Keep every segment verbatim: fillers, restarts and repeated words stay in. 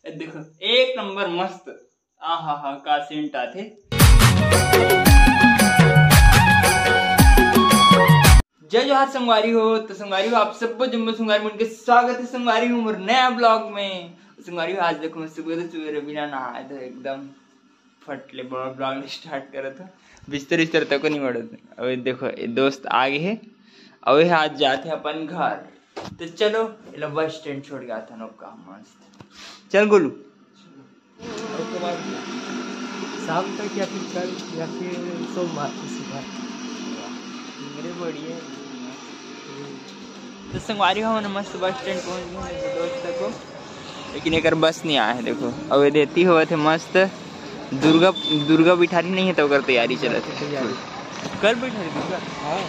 देखो, एक नंबर मस्त। आहा हा, का सेंट आथे। जय जोहार संगवारी हो। तो संगवारी हो, आप सबो जम्मो संगवारी मन के स्वागत है संगवारी हो मोर नया ब्लॉग में। संगवारी हो, आज देखो मैं सुबह तो सुबह बिना नहाए तो एकदम फट ले ब्लॉग स्टार्ट करत हो। बिस्तर उस्तर तको नहीं बढ़त। अब देखो, ये दोस्त आ गए है। अब ये आज जाते हैं अपन घर। तो चलो, एला बस स्टैंड छोड़ के आथन। अब का मस्त। चल गोलू। शाम तक या फिर कल या फिर सोमवार को सुबह। मेरे बढ़िया। तो संगवारी हो, हमन मस्त बस स्टैंड पहुंच गए हैं दोस्त को, लेकिन एकर बस नहीं आया है। देखो, अब ये देती होवत है मस्त। दुर्गा दुर्गा बिठारी नहीं है तो ओकर तैयारी चलत है। तैयारी। कल बिठारी दुर्गा, हाँ।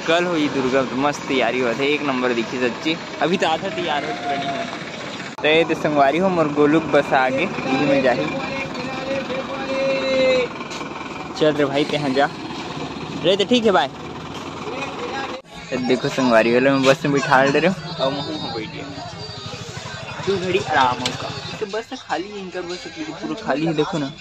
कल होई दुर्गा, तो मस्त तैयारी होत है, एक नंबर दिखी सच्ची। अभी तो आधा तैयार हो, पूरा नहीं हो। तो ये तो संगवारी हो, मोर गोलू के बस आगे, इही में जाही। चल रे भाई, तेहा जा रे, तो ठीक है, बाय। तो देखो संगवारी हो, मैं बस में बिठा ले रहे हूँ, अब महू हो बैठ गया। दो घड़ी आराम होगा। तो बस तो खाली है, इनका बस तो पूरा खाली है, देखो ना।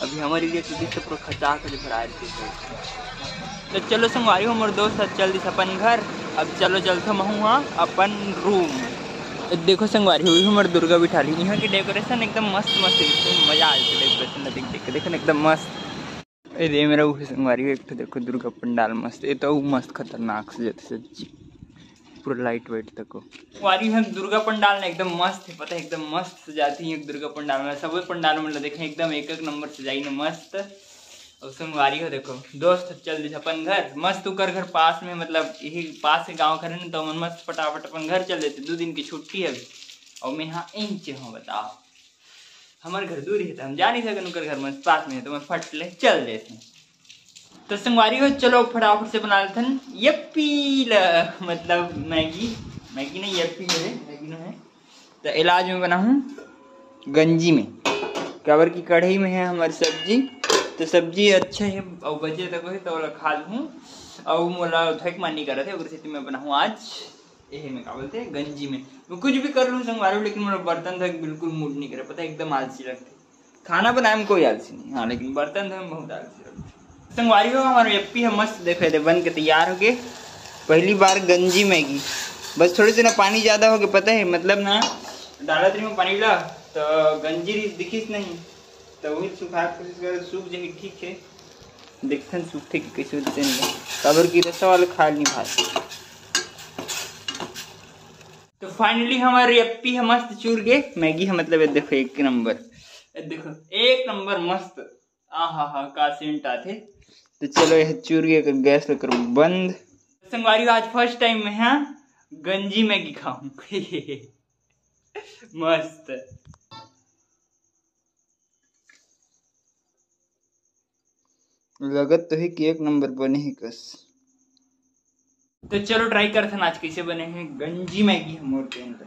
अभी हमारे एरिया के बीच से पूरा खचा खच भरा रहते हैं। तो चलो संगवारी हो, मोर दोस्त आज चल दिस अपन घर। अब चलो चलथो महू हाँ अपन रूम। देखो संगवारी हो, हमर दुर्गा बिठाली, यहाँ के डेकोरेशन एकदम मस्त मस्त है, एकदम मजा आ जाता है डेकोरेशन ला देख देख के। देखो ना, एकदम मस्त। ए दे मेरा उहे संगवारी हो, एक ठो देखो दुर्गा पंडाल मस्त। ये तो मस्त खतरनाक सजाते सच्ची, पूरा लाइट वाइट तको। संगवारी हो, दुर्गा पंडाल ना एकदम मस्त है, पता है, एकदम मस्त सजाती है दुर्गा पंडाल में। सब पंडाल में देखें, एकदम एक एक नंबर सजाई ने मस्त। और संगवारी हो, देखो दोस्त चल दिस अपन घर, मस्त ओकर घर पास में, मतलब यही पास के गांव घर है ना, तो हमन मस्त फटाफट अपन घर चल देते। दो दिन की छुट्टी है अभी, और मैं यहाँ इंच हूँ, बताओ। हमारे घर दूर ही था, हम जा नहीं सकन ओकर घर में, पास में है, तो मैं फट ले चल देते। तो संगवारी हो, चलो फटाफट से बना लेथन यप्पी ल, मतलब मैगी। मैगी नहीं, यप्पी मेरे मैगी में है। तो इलाज में बनाहूँ गंजी में, काबर की कढ़ाई में है हमारी सब्जी। तो सब्जी अच्छा है, और बचे तक है तो ओला खा लूँ। और मोला थक मन नहीं करत है, ओकर सेती मैं बनाहूँ आज यही में, का बोलते हैं, गंजी में। मैं कुछ भी कर लूँ संगवारी हो, लेकिन मोला बर्तन धोए के बिल्कुल मूड नहीं करे, पता है, एकदम आलसी लगते। खाना बनाए में कोई आलसी नहीं, हाँ, लेकिन बर्तन धोए में बहुत आलसी लगते। संगवारी हो, हमारे यप्पी है मस्त, देखो ये बन के तैयार हो गए। पहली बार गंजी मैगी, बस थोड़े से ना पानी ज्यादा हो गए, पता है, मतलब ना डालत रही हूँ पानी ला, तो गंजी रही दिखिस नहीं, तो वही सुखाए के कोशिश कर, सूख जाए, ठीक है। देखथन सूखथे कि कैसे होते हैं, काबर की रसा वाला खा नहीं भाई। तो फाइनली हमारे यप्पी है मस्त चूर गए, मैगी है, मतलब ये देखो एक नंबर, ये देखो एक नंबर मस्त। आहा हा, का सेंट आथे। तो चलो, यह चूर गए, कर गैस लेकर बंद। संगवारी हो, आज फर्स्ट टाइम मैं हाँ गंजी मैगी खाऊं। मस्त। लगत तो है कि एक नंबर बने है कस। तो चलो ट्राई करथन आज कैसे बने हैं गंजी मैगी हमर के अंदर।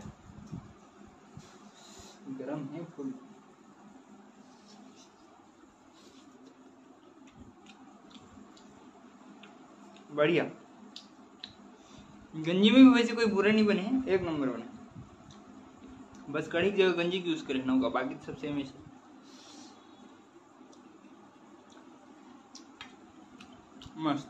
गरम है फुल। बढ़िया। गंजी में भी वैसे कोई बुरा नहीं बने है, एक नंबर बने। बस कढ़ी की जगह गंजी की यूज करे ना होगा, बाकी तो सब सेम है। मस्त।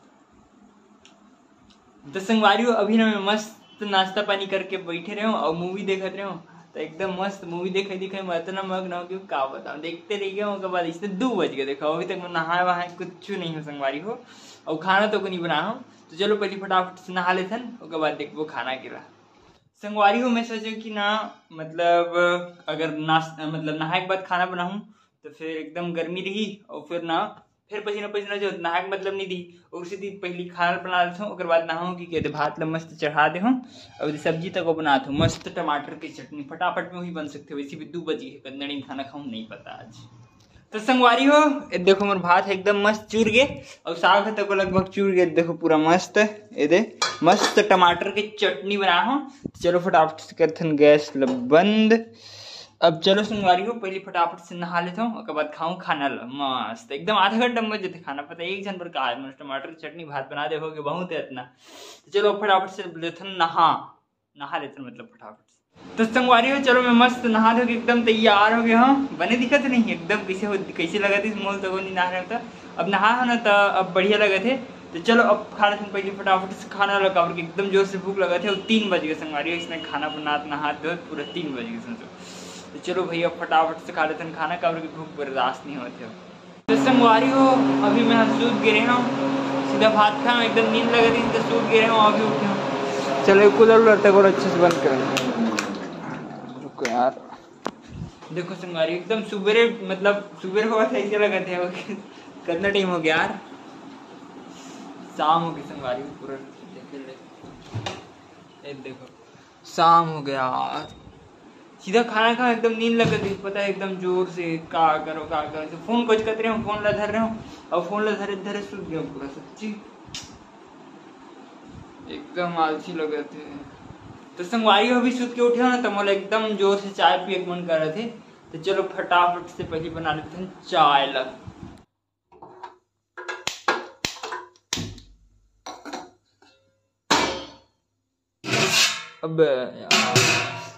तो संगवारी हो, अभी ना मैं मस्त नाश्ता पानी करके बैठे रहे हूँ और मूवी देखत रहे हूँ। तो एकदम मस्त मूवी देखे दिखे मैं इतना मग्न हो गया, का बताऊँ, देखते रह गया हूँ। ओकर बाद इसने दो बज गए, देखो अभी तक मैं नहाए वहाए कुछ नहीं हो संगवारी हो, और खाना तो को नहीं बना हूँ। तो चलो पहले फटाफट से नहा लेथन, ओकर बाद देखबो खाना के ला। संगवारी हो, मैं सोचे कि ना, मतलब अगर नाश मतलब नहाए के बाद खाना बनाऊँ तो फिर एकदम गर्मी रही और फिर ना फिर पसीना पसीना जो नहाए के मतलब नहीं दी। और सीधी पहली खाना बना लेता हूँ, ओकर बाद नहाऊँ कि कहते भात ला मस्त चढ़ा दे हूँ। और सब्जी तक बनात हूँ, मस्त टमाटर की चटनी फटाफट में वही बन सकते, वैसे भी दो बज गए, कतने time खाना खाऊँ नहीं पता आज। तो संगवारी हो, ये देखो मोर भात एकदम मस्त चूर गए और साग है तको लगभग चूर गए। देखो पूरा मस्त, ये दे मस्त टमाटर की चटनी बना हो। तो चलो फटाफट से करथन गैस ल बंद। अब चलो संगवारी हो, पहले फटाफट से नहा लेता हूँ, ओकर बाद खाऊँ खाना ल मस्त। एकदम आधा घंटा में बन जाते खाना, पता है, एक जन पर का है, मस्त टमाटर की चटनी भात बना दे होगे, बहुत है इतना। तो चलो फटाफट से लेथन नहा, नहा लेथन मतलब फटाफट से। तो संगवारी हो, चलो मैं मस्त नहा धो के एकदम तैयार हो गया हूँ। बने दिखत नहीं एकदम, कैसे हो, कैसे लगत इस मोल तको नहीं नहा रहे हो तो। अब नहा हो ना तो अब बढ़िया लगत है। तो चलो अब खा लेते हैं पहले फटाफट से खाना वाला, काबर के एकदम जोर से भूख लगत है। और तीन बज गए संगवारी हो, इसने खाना बनात नहात धोत पूरा तीन बज गए समझो। तो चलो भैया फटाफट से खा लेते हैं खाना, काबर के भूख बर्दाश्त नहीं होते हो। तो संगवारी हो, अभी मैं सूत गिरे हूँ, सीधा भात खाऊँ, एकदम नींद लग रही तो सूत गिरे हूँ, अभी उठे हूँ। चलो कूलर उलर तक और अच्छे से बंद करें। रुको यार, देखो संगवारी एकदम सुबेरे, मतलब सुबेरे हुआ था ऐसे लगा था। कितना टाइम हो गया यार, शाम हो गई संगवारी पूरा। देख ले, ये देखो शाम हो गया। सीधा खाना खा एकदम नींद लग गई, पता है एकदम जोर से का करो का करो। तो फोन कुछ कर रहे हो, फोन ला धर रहे हो और फोन ला धरे धरे सूत गया पूरा सच्ची। एकदम आलसी लगत है। तो संगवारी हो अभी सूत के उठे हो ना तो मोला एकदम जोर से चाय पिए के मन करत है। तो चलो फटाफट से पहले बना लेते हैं चाय ला। अब यार,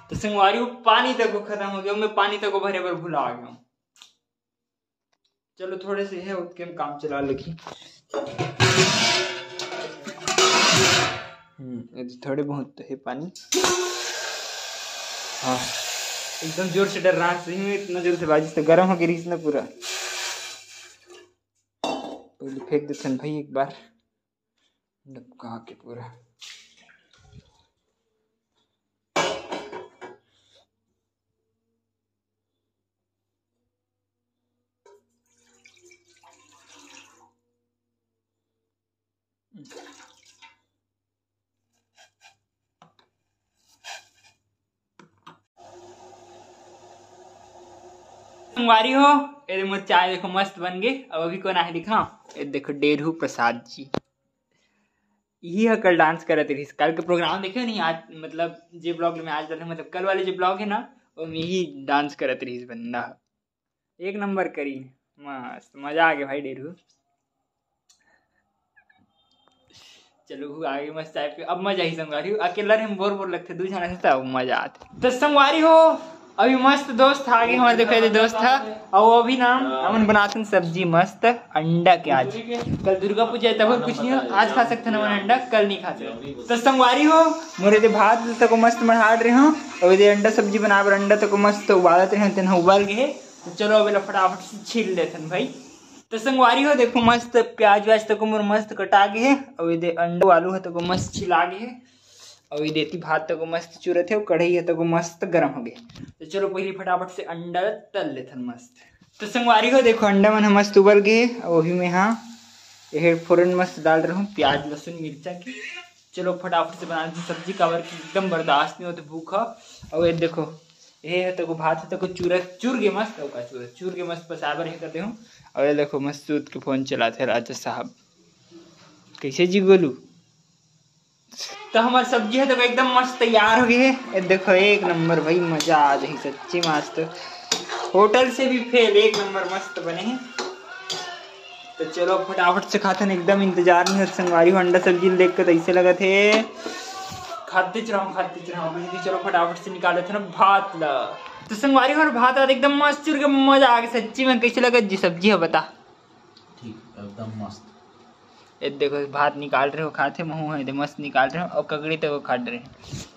तो संगवारी हो पानी तक खत्म हो गया, मैं पानी तक भरे बर भुला गया हूँ। चलो थोड़े से है, उतके में काम चला लेगी। हम्म, ये तो थोड़े बहुत तो है पानी। हाँ, एकदम जोर से डर रहा है सही में, इतना जोर से बाजिश तो गर्म हो गई रही ना पूरा। पहले फेंक देते हैं भाई एक बार डबका के पूरा। संगवारी हो, ये मोर चाय देखो मस्त बन गए। अब अभी कौन आए दिखा, ये देखो डेरू प्रसाद जी, यही ह कल डांस करत रहिस। कल के प्रोग्राम देखे नहीं आज, मतलब जे ब्लॉग में आज डाले, मतलब कल वाले जो ब्लॉग है ना, वो में यही डांस करत रहिस बंदा। एक नंबर करी, मस्त मजा आ गया भाई डेरू। चलो हु आगे मस्त चाय पी, अब मजा ही संगवारी हो। अकेला रहे बोर बोर लगते, दू जना से तब मजा आते। तो संगवारी हो अभी मस्त दोस्त आगे हमारे, देखो ये दोस्त था। और वो अभी ना हमन बनाते हैं सब्जी मस्त अंडा के आज। कल दुर्गा पूजा है तब कुछ नहीं हो, आज खा सकते हैं हमन अंडा, कल नहीं खा सकते। तो संगवारी हो मोरे दे भात तको मस्त मढ़ाड़ रहे हो और ये अंडा सब्जी बना बर अंडा तको मस्त उबालत रहे, तेन उबाल गए। तो चलो अब एला फटाफट से छील लेथन भाई। तो संगवारी हो देखो मस्त प्याज व्याज तको मोर मस्त कटा गे हे, अउ एदे अंडा आलू ह तको मस्त छिला गे हे, अउ एदे एती भात तको मस्त चुरत हे, अउ कढ़ाई ह तको मस्त गरम हो गे। तो चलो पहले फटाफट से अंडा तल लेथन मस्त। तो संगवारी हो देखो अंडा मन ह मस्त उबल गे हे, अउ अभी मैं हा एहर फोरन मस्त डाल रहूं प्याज लहसुन मिर्चा के। चलो फटाफट से बना लेथन सब्जी, काबर कि एकदम बर्दाश्त नहीं होते भूख ह। अउ ये देखो ये ह तको भात ह तको चूरा चूर के मस्त, अउ का चूरा चूर के मस्त पसाए बर हे कर देहूं। अउ ये देखो मस्त सूत के फोन चलाथे राजा साहब। कैसे जी गोलू? तो हमार सब्जी ह तको एकदम मस्त तैयार हो गई है। ये देखो एक नंबर भाई, मजा आ जाही सच्ची मस्त, होटल से भी फेल, एक नंबर मस्त बने है। तो चलो फटाफट से खाथन, एकदम इंतजार नहीं होता संगवारी हो, अंडा सब्जी ल देख के तो ऐसे लगत हे खाते च रहूं, खाते च रहूं। अभी चलो फटाफट से निकाल लेथन भात ला। तो संगवारी हो भात आज एकदम मस्त चुर के मजा आ गया सच्ची में। कैसे लगत जी सब्जी ह बता? ठीक, एकदम मस्त। ये देखो भात निकाल रहे हो, खाथे महू है, मस्त निकाल रहे हो और ककड़ी तक खाट रहे हैं।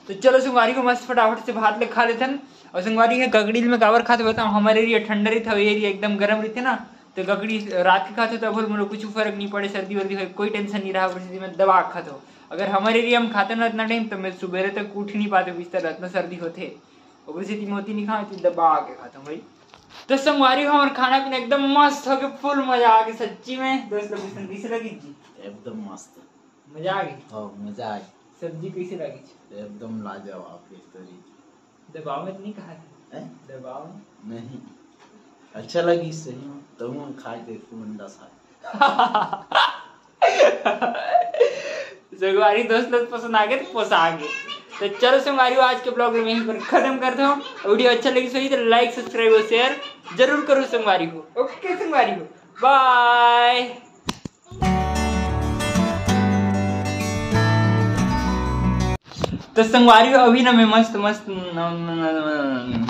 तो चलो संगवारी हो मस्त फटाफट से भात ले खा लेथन। और संगवारी है ककड़ी में काबर खाथे बताओ, हमारे एरिया ठंडा रही था, एरिया एकदम गर्म रही थे ना, तो ककड़ी रात के खाते तो बोल मोला कुछ फर्क नहीं पड़े, सर्दी वर्दी होए कोई टेंशन नहीं रहा, परिस्थिति में दबा के खाते हो। अगर हमारे एरिया में खाते ना इतना टाइम तो मैं सुबेरे तक उठ नहीं पाते बिस्तर, इतना सर्दी होते। ओकरे सेती मोती नहीं खाओ, तो दबा के खाता हूँ भाई। तो संगवारी हो हमार खाना पीना एकदम मस्त हो गए, फुल मजा आ गए सच्ची में। दोस्त लोग कैसे लगी जी? एकदम मस्त। मजा आ गई। हाँ, मजा आ गई। सब्जी कैसे लगी? एकदम लाजवाब, बेहतरीन। दबाव में तो नहीं कहा था? हैं? दबाव में? नहीं, अच्छा लगी सही में। तुम खा के फुल अंडा सा। संगवारी दोस्त लोग पसंद आ गए तो पोसा आ गए। तो चलो संगवारी आज के ब्लॉग में यहीं पर खत्म करता हूँ। वीडियो अच्छा लगी सही तो लाइक सब्सक्राइब और शेयर जरूर करो संगवारी हो। ओके संगवारी हो, बाय। तो संगवारी हो, अभी ना मैं मस्त मस्त न- न- न-